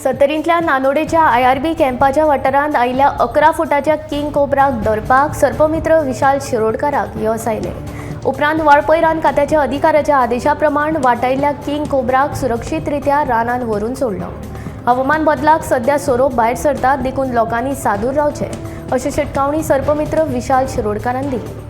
सत्तरींतल्या नानोडेच्या IRB कॅम्पाच्या वाठारांत आयिल्ल्या 11 फुटाच्या king कोब्राक धरपाक सर्पमित्र विशाल शिरोडकाराक यस आयलें. उपरांत वाळपय रान खात्याच्या अधिकाऱ्याच्या आदेशा प्रमाण वाटायिल्ल्या किंग कोब्राक सुरक्षीतरित्या रानान व्हरून सोडलो. हवामान बदलाक सध्या सोरोप भायर सरतात, देखून लोकांनी सादूर रावचें अशी शिटकावणी सर्पमित्र विशाल शिरोडकारान दिली.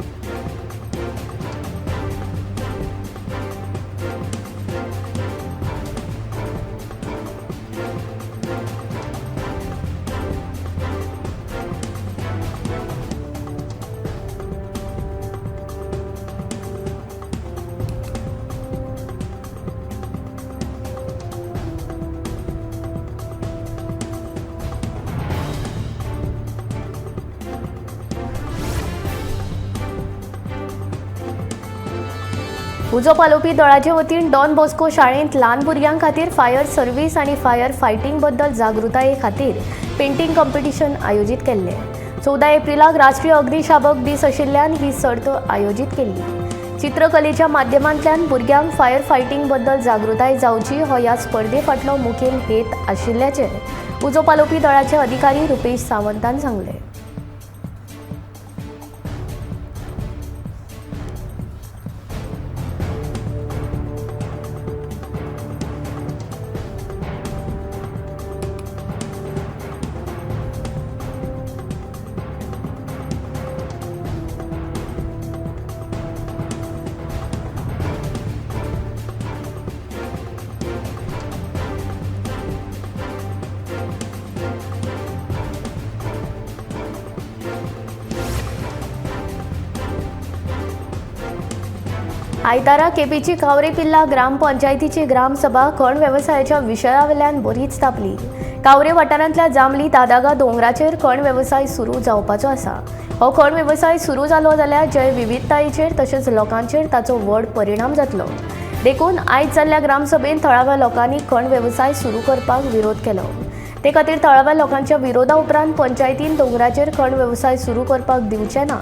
उजो पालोवपी दळाचे वतीन डॉन बॉस्को शाळेंत ल्हान भुरग्यां खातीर फायर सर्वीस आनी फायर फायटींग बद्दल जागृताये खातीर पेंटींग कॉम्पिटिशन आयोजीत केल्लें. 14 एप्रिलाक राष्ट्रीय अग्निशामक दीस आशिल्ल्यान ही सर्त आयोजीत केल्ली. चित्रकलेच्या माध्यमांतल्यान भुरग्यांक फायर फायटींग बद्दल जागृताय जावची हो ह्या स्पर्धे फाटलो मुखेल हेत आशिल्ल्याचें उजो पालोवपी दळाचे अधिकारी रुपेश सावंतान सांगलें. आयतारा केपेची कावरे पिल्ला ग्रामपंचायतीची ग्रामसभा खण वेवसायाच्या विशयावेल्यान बरीच तापली. कावरे वाठारांतल्या जांबली दादागा दोंगराचेर खण वेवसाय सुरू जावपाचो आसा. हो खण वेवसाय सुरू जालो जाल्यार जैवविविधतायेचेर तशेंच लोकांचेर ताचो व्हड परिणाम जातलो. देखून आयज जाल्ल्या ग्रामसभेन थळाव्या लोकांनी खण वेवसाय सुरू करपाक विरोध केलो. ते खातीर थळाव्या लोकांच्या विरोधा उपरांत पंचायतीन दोंगराचेर खण वेवसाय सुरू करपाक दिवचे ना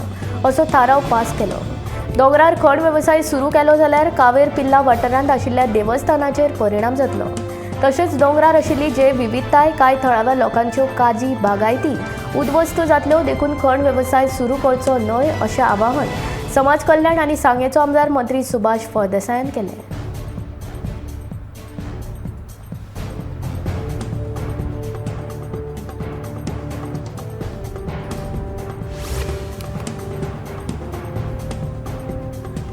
असो थाराव पास केलो. दोंगरार खण वेवसाय सुरू केलो जाल्यार कावेर पिल्ला वाठारांत आशिल्ल्या देवस्थानाचेर परिणाम जातलो. तशेंच दोंगरार आशिल्ली जैवविविधताय कांय थळाव्या लोकांच्यो काजी बागायती उद्ध्वस्त जातल्यो, देखून खण वेवसाय सुरू करचो न्हय अशें आवाहन समाज कल्याण आनी सांगेचो आमदार मंत्री सुभाष फळदेसायान केलें.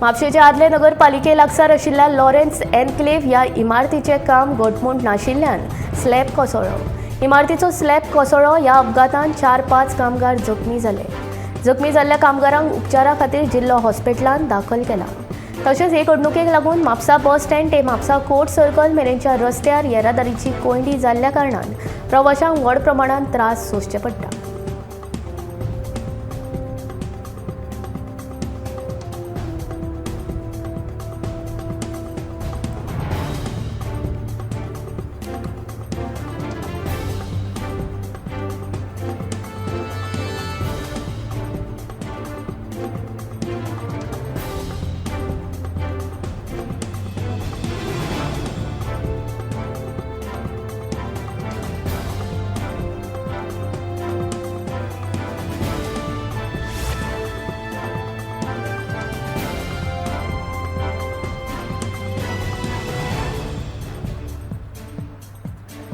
म्हापशेंचे आदले नगरपालिके लागसार आशिल्ल्या लॉरेन्स एन्क्लेव्ह ह्या इमारतीचें काम घटमूट नाशिल्ल्यान स्लॅब कोसळ्ळो. इमारतीचो स्लॅब कोसळ्ळो. ह्या अपघातान 4-5 कामगार जखमी जाले. जखमी जाल्ल्या कामगारांक उपचारा खातीर जिल्लो हॉस्पिटलांत दाखल केला. तशेंच हे घडणुकेक लागून म्हापसा बस स्टँड ते म्हापसा कोर्ट सर्कल मेरेनच्या रस्त्यार येरादारीची कोंयडी जाल्ल्या कारणान प्रवाशांक व्हड प्रमाणांत त्रास सोंसचे पडटा.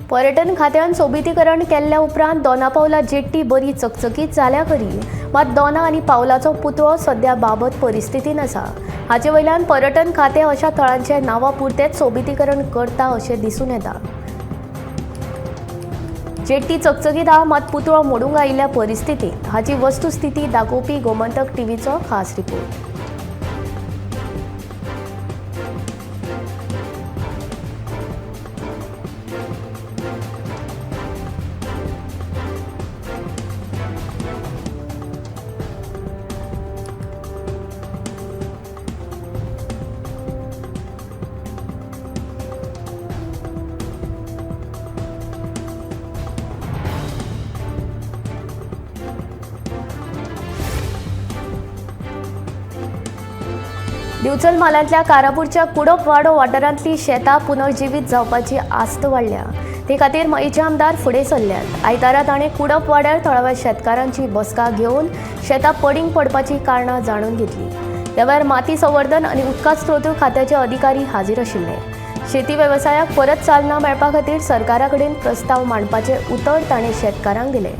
पर्यटन खात्यान सोबितीकरण केल्ल्या उपरांत दोना पावला जेट्टी बरी चकचकीत जाल्या खरी, मात दोना आनी पावलाचो पुतळो सद्या बाबत परिस्थितीन आसा. हाचे वयल्यान पर्यटन खातें अशा थळांचे नांवा पुरतेंच सोबितीकरण करता अशें दिसून येता. जेट्टी चकचकीत आहा, मात पुतळो मोडूंक आयिल्ल्या परिस्थितींत हाची वस्तुस्थिती दाखोवपी गोमंतक टीव्हीचो खास रिपोर्ट. दिवचल म्हालांतल्या कारापूरच्या कुडपवाडो वाठारांतली शेतां पुनर्जिवीत जावपाची आस्त वाडल्या. ते खातीर मयेचे आमदार फुडें सरल्यात. आयतारा ताणें कुडप वाड्यार थळाव्या शेतकारांची बसका घेवन शेतां पडींग पडपाची कारणां जाणून घेतली. ह्या वेळार माती संवर्धन आनी उदका स्रोत खात्याचे अधिकारी हाजीर आशिल्ले. शेती वेवसायाक परत चालना मेळपा खातीर सरकारा कडेन प्रस्ताव मांडपाचें उतर ताणें शेतकारांक दिलें.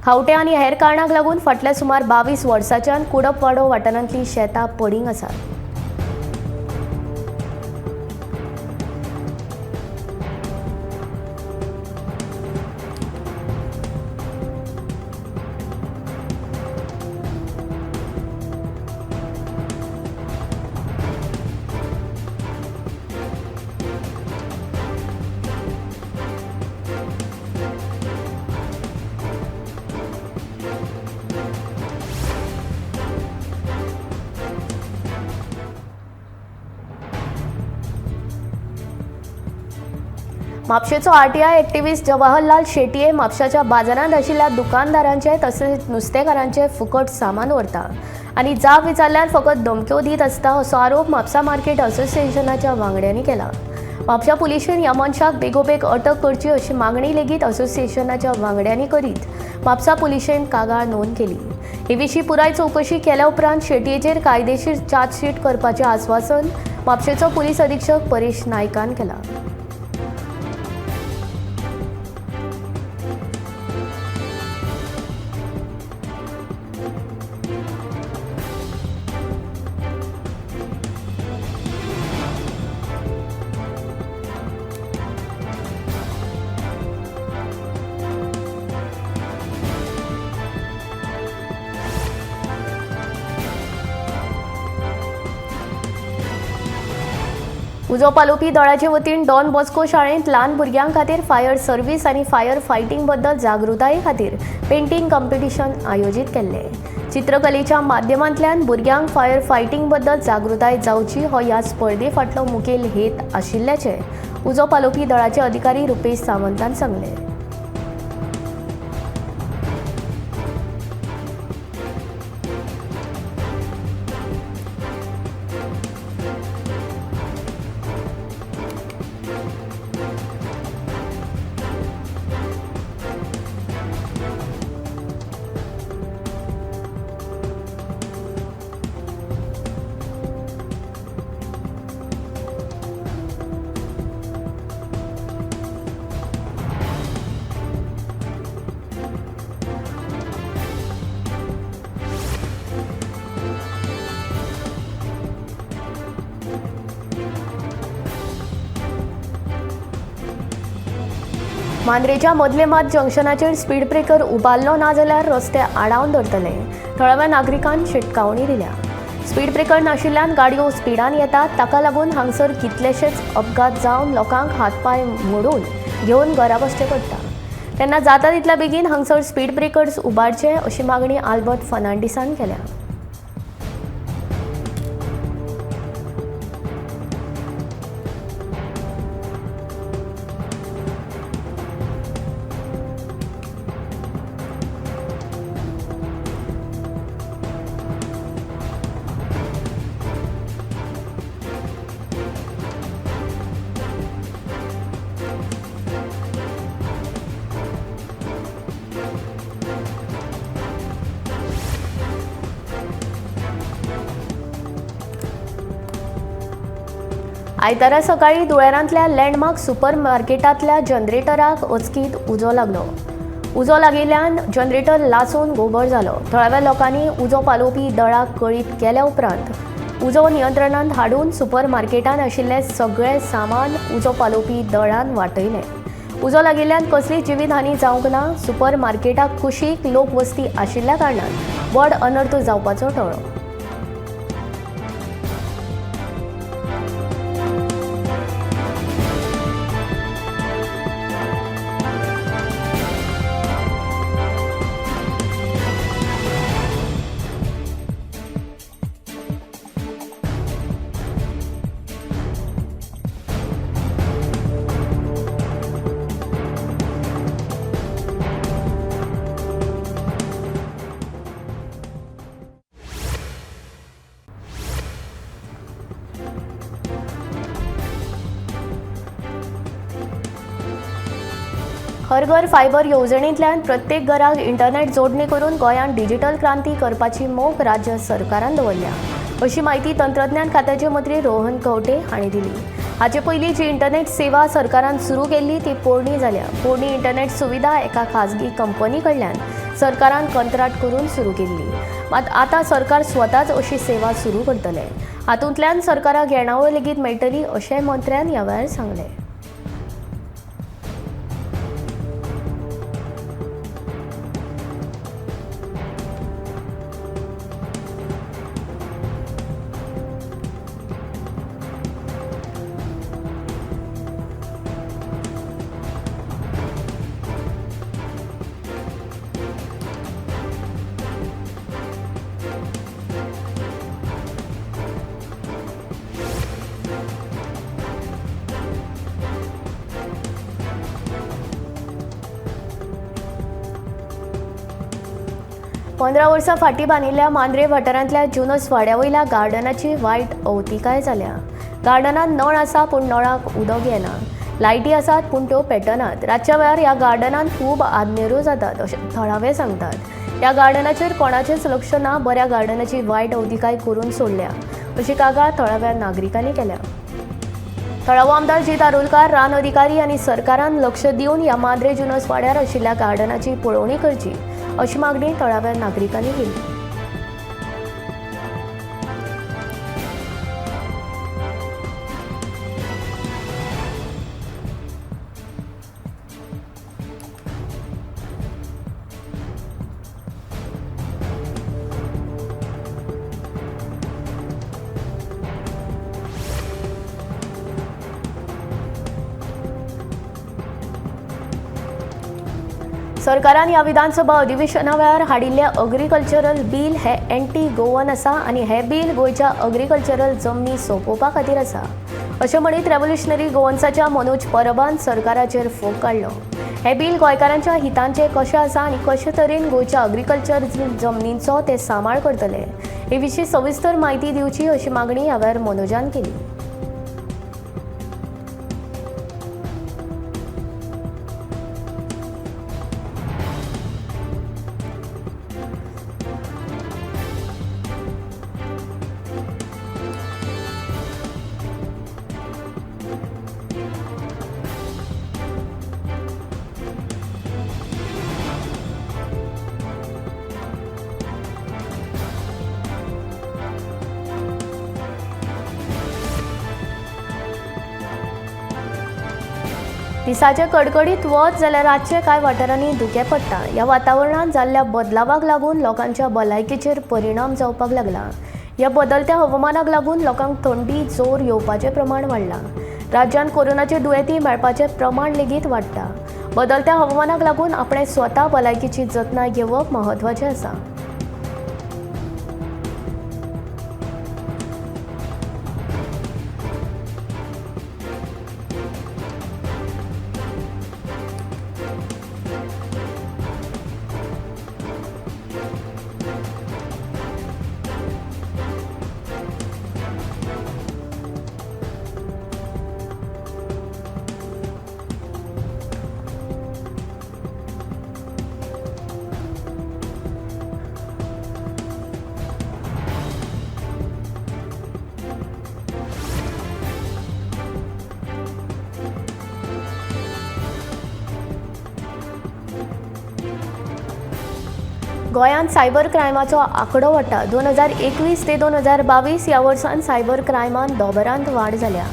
खावटे आनी हेर कारणांक लागून फाटल्या सुमार 22 वर्सांच्यान कुडपवाडो वाठारांतली शेतां पडींग आसात. म्हापशेचो आरटीआय एक्टिव्हिस्ट जवाहरलाल शेटये म्हापशाच्या बाजारांत आशिल्ल्या दुकानदारांचे तशेंच नुस्तेकारांचे फुकट सामान व्हरता आनी जाप विचारल्यार फकत धमक्यो दीत आसता असो आरोप म्हापसा मार्केट असोसिएशनाच्या वांगड्यांनी केला. म्हापशा पुलिशेन ह्या मनशाक बेगोबेग अटक करची अशी मागणी लेगीत असोसिएशनाच्या वांगड्यांनी करीत म्हापसा पुलिशेन कागाळ नोंद केली. हे विशीं पुराय चवकशी केल्या उपरांत शेटयेचेर कायदेशीर चार्जशीट करपाचें आस्वासन म्हापशेचो पुलीस अधीक्षक परेश नायकान केला. उजो पालोवपी दळाचे वतीन डॉन बॉस्को शाळेंत ल्हान भुरग्यां खातीर फायर सर्वीस आनी फायर फायटींग बद्दल जागृताये खातीर पेंटींग कॉम्पिटिशन आयोजीत केल्लें. चित्रकलेच्या माध्यमांतल्यान भुरग्यांक फायर फायटींग बद्दल जागृताय जावची हो ह्या स्पर्धे फाटलो मुखेल हेत आशिल्ल्याचें उजो पालोवपी दळाचे अधिकारी रुपेश सावंतान सांगलें. मांद्रेच्या मदले मात जंक्शनाचेर स्पीड ब्रेकर उबारलो ना जाल्यार रस्ते आडावन धरतले, थळाव्या नागरिकांक शिटकावणी दिल्या. स्पीड ब्रेकर नाशिल्ल्यान गाडयो स्पिडान येतात, ताका लागून हांगसर कितलेशेच अपघात जावन लोकांक हातपांय मोडून घेवन घरा बसचें पडटा. तेन्ना जाता तितल्या बेगीन हांगसर स्पीड ब्रेकर्स उबारचे अशी मागणी आल्बर्ट फर्नांडीसान केल्या. आयतारा सकाळी धुळेरांतल्या लँडमार्क सुपर मार्केटांतल्या जनरेटराक अचकीत उजो लागलो. उजो लागिल्ल्यान जनरेटर लासून गोबर जालो. थळाव्या लोकांनी उजो पालोवपी दळाक कळीत केल्या उपरांत उजो नियंत्रणांत हाडून सुपर मार्केटांत आशिल्लें सगळें सामान उजो पालोवपी दळान वाटयलें. उजो लागिल्ल्यान कसलीच जिवीत हानी जावंक ना. सुपर मार्केटाक कुशीक लोकवस्ती आशिल्ल्या कारणान व्हड अनर्थ जावपाचो टळ्ळो. हर घर फायबर येवजणेंतल्यान प्रत्येक घराक इंटरनेट जोडणी करून गोंयांत डिजिटल क्रांती करपाची मोख राज्य सरकारान दवरल्या अशी माहिती तंत्रज्ञान खात्याचे मंत्री रोहन खंवटे हांणी दिली. हाचे पयलीं जी इंटरनेट सेवा सरकारान सुरू केल्ली ती पोरणी जाल्या. पोरणी इंटरनेट सुविधा एका खाजगी कंपनी कडल्यान सरकारान कंत्राट करून सुरू केल्ली, मात आतां सरकार स्वताच अशी सेवा सुरू करतले. हातूंतल्यान सरकाराक येणावळ लेगीत मेळटली अशेंय मंत्र्यान ह्या वेळार सांगलें. पंदरा वर्सां फाटीं बांदिल्ल्या मांद्रे वाठारांतल्या जुनस वाड्या वयल्या गार्डनाची वायट अवतिकाय जाल्या. गार्डनांत नळ आसा पूण नळाक उदक येना, लायटी आसात पूण त्यो पेटनात. रातच्या वेळार ह्या गार्डनांत खूब आदनेरो जातात अशें थळावे सांगतात. ह्या गार्डनाचेर कोणाचेंच लक्ष ना, बऱ्या गार्डनाची वायट अवतिकाय करून सोडल्या अशी कागाळ थळाव्या नागरिकांनी केल्या. थळावो आमदार जीत आरोलकार, रान अधिकारी आनी सरकारान लक्ष दिवन ह्या मांद्रे जुनस वाड्यार आशिल्ल्या गार्डनाची पळोवणी करची अशी मागणी थळाव्या नागरिकांनी केली. सरकारान ह्या विधानसभा अधिवेशना वेळार हाडिल्लें अग्रिकल्चरल बील हे एंटी गोवन आसा आनी हें बील गोंयच्या अग्रिकल्चरल जमनी सोंपोवपा खातीर आसा अशें म्हणीत रेव्होल्युशनरी गोवन्साच्या मनोज परबान सरकाराचेर फोग काडलो. हें बील गोंयकारांच्या हितांचें कशें आसा आनी कशे तरेन गोंयच्या अग्रिकल्चर जमनींचो ते सांबाळ करतले हे विशीं सविस्तर म्हायती दिवची अशी मागणी ह्या वेळार मनोजान केली. दिसाचें कडकडीत वत जाल्यार रातचें कांय वाठारांनी धुकें पडटा. ह्या वातावरणांत जाल्ल्या बदलावाक लागून लोकांच्या भलायकेचेर परिणाम जावपाक लागला. ह्या बदलत्या हवामानाक लागून लोकांक थंडी, जोर येवपाचें प्रमाण वाडलां. राज्यांत कोरोनाचे दुयेंती मेळपाचें प्रमाण लेगीत वाडटा. बदलत्या हवामानाक लागून आपणें स्वता भलायकेची जतनाय घेवप म्हत्वाचें आसा. गोंयांत सायबर क्रायमाचो आंकडो वाडटा. 2021 ते 2022 ह्या वर्सांत सायबर क्रायमांत दोबरांत वाड जाल्या.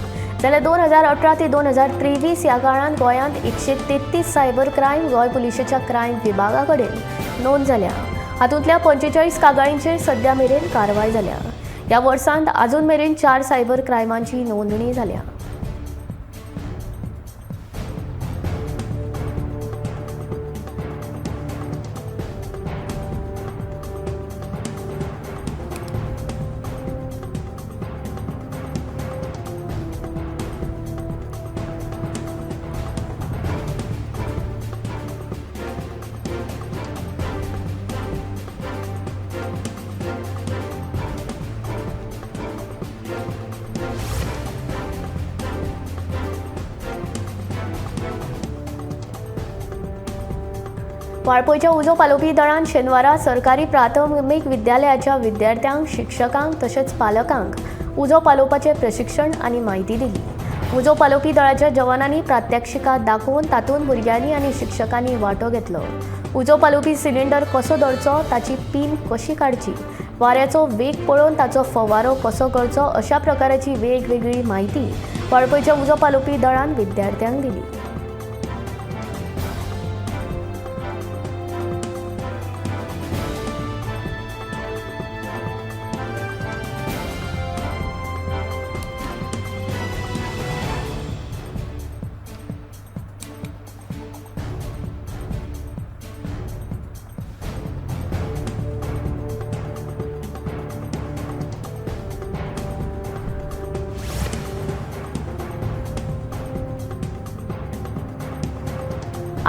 जाल्यार 2018 ते 2023 ह्या काळांत गोंयांत 133 सायबर क्रायम गोंय पुलिशेच्या क्रायम विभागा कडेन नोंद जाल्या. हातूंतल्या 45 कागाळींचेर सद्या मेरेन कारवाय जाल्या. ह्या वर्सांत आजून मेरेन 4 सायबर क्रायमांची नोंदणी जाल्या. वाळपयच्या उजो पालोवपी दळान शेनवारा सरकारी प्राथमीक विद्यालयाच्या विद्यार्थ्यांक, शिक्षकांक तशेंच पालकांक उजो पालोवपाचें प्रशिक्षण आनी म्हायती दिली. उजो पालोवपी दळाच्या जवानांनी प्रात्यक्षिकां दाखोवन तातूंत भुरग्यांनी आनी शिक्षकांनी वांटो घेतलो. उजो पालोवपी सिलिंडर कसो दवरचो, ताची पीन कशी काडची, वाऱ्याचो वेग पळोवन ताचो फवारो कसो करचो अशा प्रकाराची वेगवेगळी म्हायती वाळपयच्या उजो पालोवपी दळान विद्यार्थ्यांक दिली.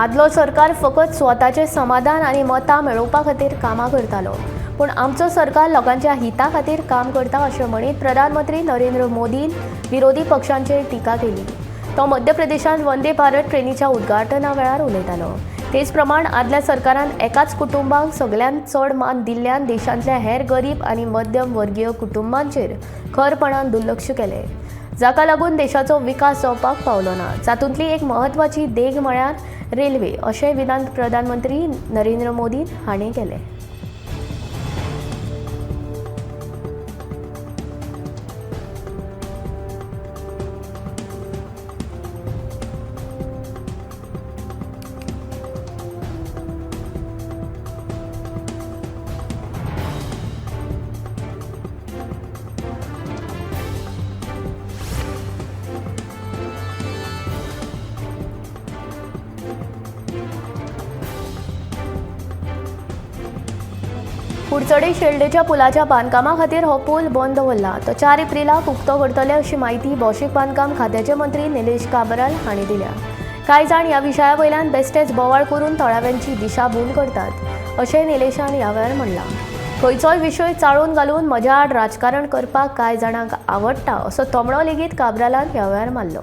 आदलो सरकार फकत स्वताचें समाधान आनी मतां मेळोवपा खातीर कामां करतालो, पूण आमचो सरकार लोकांच्या हिता खातीर काम करता अशें म्हणीत प्रधानमंत्री नरेंद्र मोदीन विरोधी पक्षांचेर टिका केली. तो मध्य प्रदेशांत वंदे भारत ट्रेनीच्या उद्घाटना वेळार उलयतालो. तेच प्रमाण आदल्या सरकारान एकाच कुटुंबांक सगल्यांत चड मान दिल्ल्यान देशांतल्या हेर गरीब आनी मध्यम वर्गीय कुटुंबांचेर खरपणान दुर्लक्ष केलें, जाका लागून देशाचो विकास जावपाक पावलो ना. जातूंतली एक म्हत्वाची देग म्हळ्यार रेल्वे अशें विधान प्रधानमंत्री नरेंद्र मोदी हांणी केलें. कुडचडे शेल्डेच्या पुलाच्या बांदकामा खातीर हो पूल बंद दवरला. तो 4 एप्रिलाक उक्तो करतले अशी म्हायती भौशीक बांदकाम खात्याचे मंत्री निलेश काब्राल हांणी दिल्या. कांय जाण ह्या विशया वयल्यान बेस्टेच बोवाळ करून थळाव्यांची दिशाभूल करतात अशें निलेशान ह्या वेळार म्हणलां. खंयचोय विशय चाळून घालून म्हज्या आड राजकारण करपाक कांय जाणांक आवडटा असो तोमणो लेगीत काब्रालान ह्या वेळार मारलो.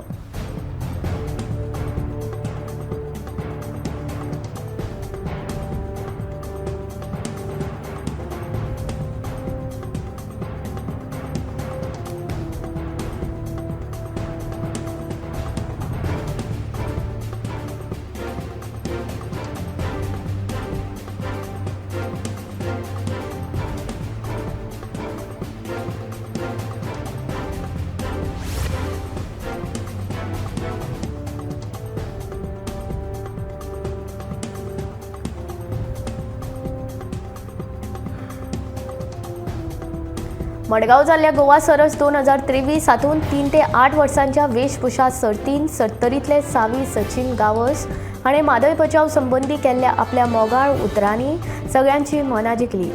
मडगांव जाल्ल्या गोवा सरस 2023 हातूंत 3 ते 8 वर्सांच्या वेशभूषा सर्तीन सत्तरींतले सावी सचिन गावस हाणें म्हादय बचाव संबंदी केल्ल्या आपल्या मोगाळ उतरांनी सगळ्यांची मनां जिखली.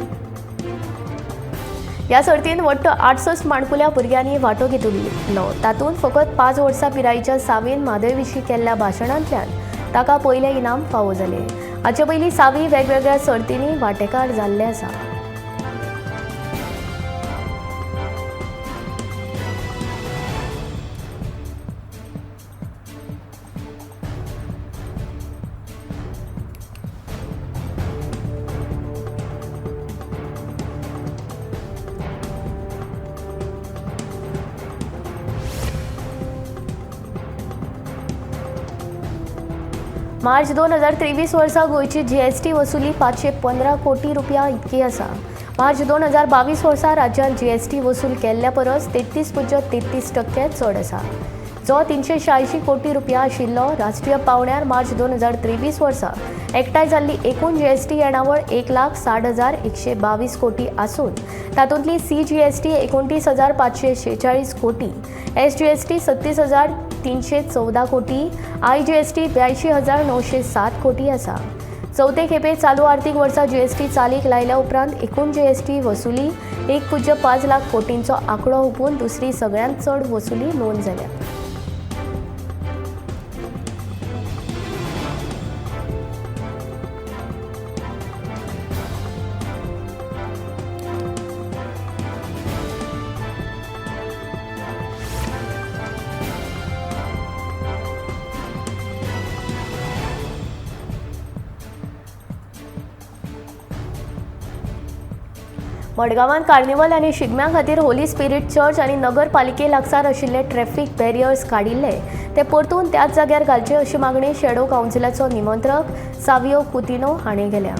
ह्या सर्तीन वट्ट 68 माणकुल्या भुरग्यांनी वांटो घेतिल्लो. तातूंत फकत 5 वर्सां पिरायेच्या सावीन म्हादय विशीं केल्ल्या भाशणांतल्यान ताका पयलें इनाम फावो जालें. हाचे पयलीं सावी वेगवेगळ्या सर्तींनी वांटेकार जाल्ले आसा. मार्च 2023 वर्सा गोंयची जीएसटी वसुली 515 कोटी रुपया इतकी आसा. मार्च 2022 वर्सा राज्यान जीएसटी वसूल केल्ल्या परस 33.33% चड आसा, जो 386 कोटी रुपया आशिल्लो. राष्ट्रीय पांवड्यार मार्च 2023 वर्सा एकठांय जाल्ली एकूण जीएसटी येणावळ 1,60,122 कोटी आसून तातूंतली सीजीएसटी 29,546 कोटी, एसजीएसटी 37,314 कोटी, आयजीएसटी 82,907 कोटी आसा. चवथे खेपे चालू आर्थिक वर्सा जीएसटी चालीक लायल्या उपरांत एकूण जीएसटी वसुली 1.5 लाख कोटींचो आंकडो हुपून दुसरी सगळ्यांत चड वसुली नोंद जाल्या. मडगांवांत कार्निवल आनी शिगम्या खातीर होली स्पिरीट चर्च आनी नगरपालिके लागसार आशिल्ले ट्रॅफिक बॅरियर्स काडिल्ले ते परतून त्याच जाग्यार घालचे अशी मागणी शेडो कावन्सिलाचो निमंत्रक सावियो कुतिनो हाणें केल्या.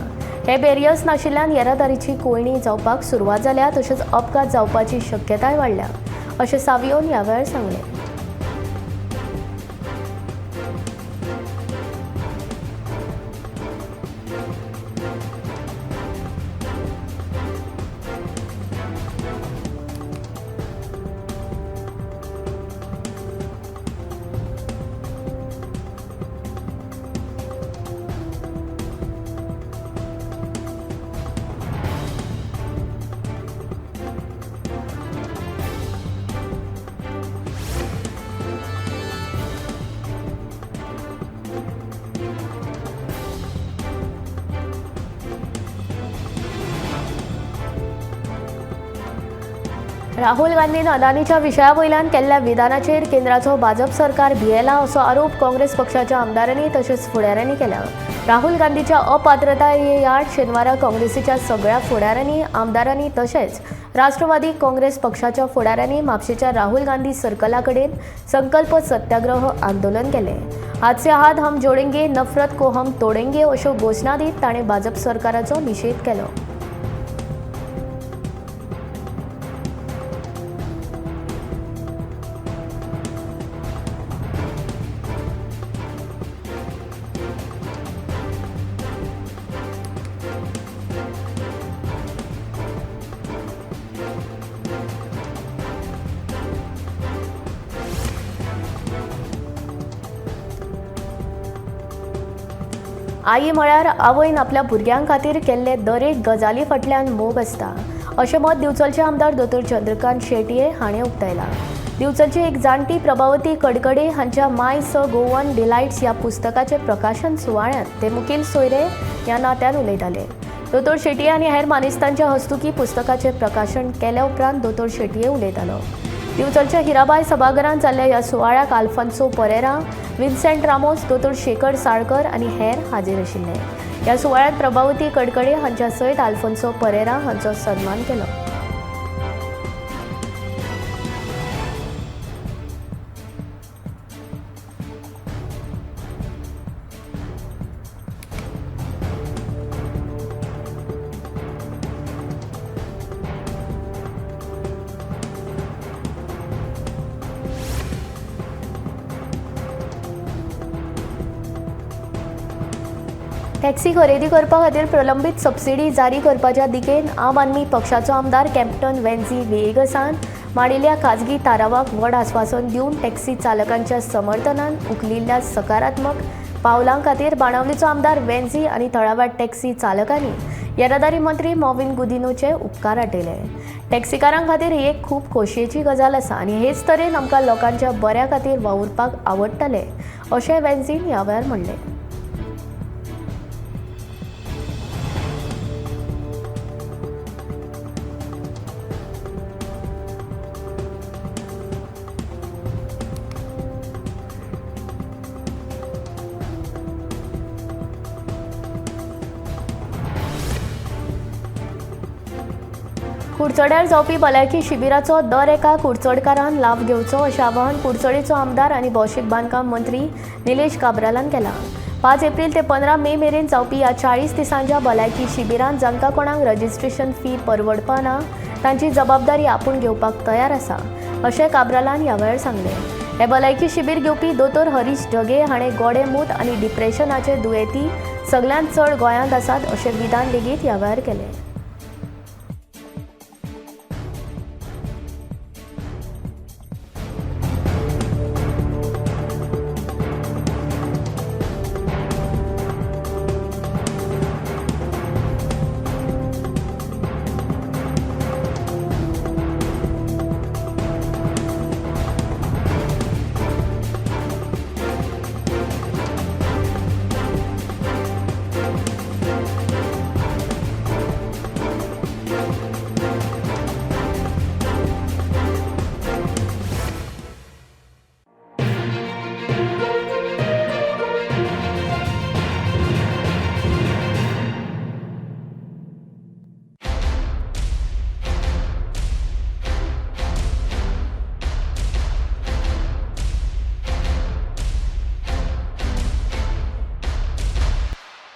हे बॅरियर्स नाशिल्ल्यान येरादारीची कोंयडी जावपाक सुरवात जाल्या, तशेंच अपघात जावपाची शक्यताय वाडल्या अशें सावियोन ह्या वेळार सांगलें. राहुल गांधीन अदानीच्या विशया वयल्यान केल्ल्या विधानाचेर केंद्राचो भाजप सरकार भियेला असो आरोप काँग्रेस पक्षाच्या आमदारांनी तशेंच फुडाऱ्यांनी केला. राहुल गांधीच्या अपात्रताये आड शेनवारा काँग्रेसीच्या सगळ्या फुडाऱ्यांनी, आमदारांनी तशेंच राष्ट्रवादी काँग्रेस पक्षाच्या फुडाऱ्यांनी म्हापशेच्या राहुल गांधी सर्कला कडेन संकल्प सत्याग्रह आंदोलन केलें. हात से हात हम जोडेंगे, नफरत को हम तोडेंगे अश्यो घोशणा दीत ताणें भाजप सरकाराचो निशेध केलो. आई म्हळ्यार आवयन आपल्या भुरग्यां खातीर केल्ले दरेक गजाली फाटल्यान मोग आसता अशें मत दिवचलचे आमदार दोतोर चंद्रकांत शेटये हाणें उक्तायलां. दिवचलची एक जाणटी प्रभावती कडकडे हांच्या माय स गोवन डिलायट्स ह्या पुस्तकाचें प्रकाशन सुवाळ्यांत ते मुखेल सोयरे ह्या नात्यान उलयताले. दोतोर शेटये आनी हेर मानेस्तांच्या हस्तुकी पुस्तकाचें प्रकाशन केल्या उपरांत दोतोर शेटये उलयतालो. दिवचलच्या हिराबाय सभाघरांत जाल्ल्या ह्या सुवाळ्याक आल्फान्सो परेरा, विन्सेंट रामोस, दोतोर शेखर साळकर आनी हेर हाजीर आशिल्ले. ह्या सुवाळ्यांत प्रभावती कडकडे हांच्या सयत आल्फान्सो परेरा हांचो सन्मान केलो. टॅक्सी खरेदी करपा खातीर प्रलंबीत सबसिडी जारी करपाच्या दिकेन आम आदमी पक्षाचो आमदार कॅप्टन वेन्झी व्हिएगसान मांडिल्ल्या खाजगी थारावाक व्हड आस्वासन दिवन टॅक्सी चालकांच्या समर्थनान उखलिल्ल्या सकारात्मक पावलां खातीर बाणावलीचो आमदार वेन्झी आनी थळाव्या टॅक्सी चालकांनी येरादारी मंत्री मॉविन गुदिनोचे उपकार आटयले. टॅक्सीकारां खातीर ही एक खूब खोशयेची गजाल आसा आनी हेच तरेन आमकां लोकांच्या बऱ्या खातीर वावुरपाक आवडटलें अशें वेन्झीन ह्या वेळार म्हणलें. कुडचड्यार जावपी भलायकी शिबिराचो दर एका कुडचडकारान लाव घेवचो अशें आवाहन कुडचडेचो आमदार आनी भौशीक बांदकाम मंत्री निलेश काब्रालान केलां. 5 एप्रील ते 15 मे मेरेन जावपी ह्या 40 दिसांच्या भलायकी शिबिरांत जांकां कोणाक रजिस्ट्रेशन फी परवडपा ना तांची जबाबदारी आपूण घेवपाक तयार आसा अशें काब्रालान ह्या वेळार सांगलें. हें भलायकी शिबीर घेवपी दोतोर हरीश ढगे हाणें गोडेंमूत आनी डिप्रेशनाचे दुयेंती सगल्यांत चड गोंयांत आसात अशें विधान लेगीत ह्या वेळार केलें.